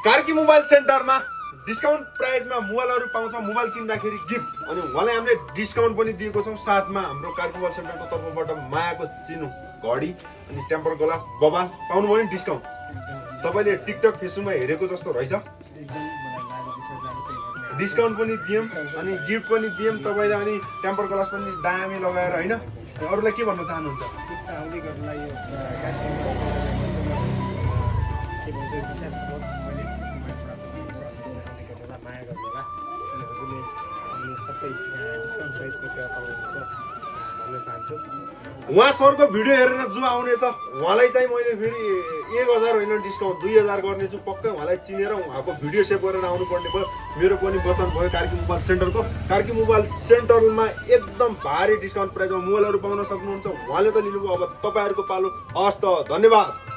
Karki mobile सेन्टरमा discount प्राइसमा मोबाइलहरू पाउँछ। मोबाइल किन्दाखेरि गिफ्ट अनि उहाँलाई हामीले डिस्काउन्ट पनि दिएको छौँ। साथमा हाम्रो कार्की मोबाइल सेन्टरको तर्फबाट मायाको चिनो घडी अनि टेम्पर ग्लास बबाल पाउनुभयो नि डिस्काउन्ट। तपाईँले टिकटक फेसबुकमा हेरेको जस्तो रहेछ। डिस्काउन्ट पनि दियौँ अनि गिफ्ट पनि दियौँ तपाईँलाई अनि टेम्पर ग्लास पनि दामी लगाएर होइन। अरूलाई के भन्न चाहनुहुन्छ? उहाँ सरको भिडियो हेरेर जो आउनेछ उहाँलाई चाहिँ मैले फेरि 1000 होइन डिस्काउन्ट 2000 गर्नेछु पक्कै। उहाँलाई चिनेर उहाँको भिडियो सेभ गरेर आउनु पर्ने भयो। मेरो पनि वचन भयो कार्की मोबाइल सेन्टरको। कार्की मोबाइल सेन्टरमा एकदम भारी डिस्काउन्ट प्राइसमा मोबाइलहरू पाउन सक्नुहुन्छ। उहाँले त लिनुभयो, अब तपाईँहरूको पालो। हस् त, धन्यवाद।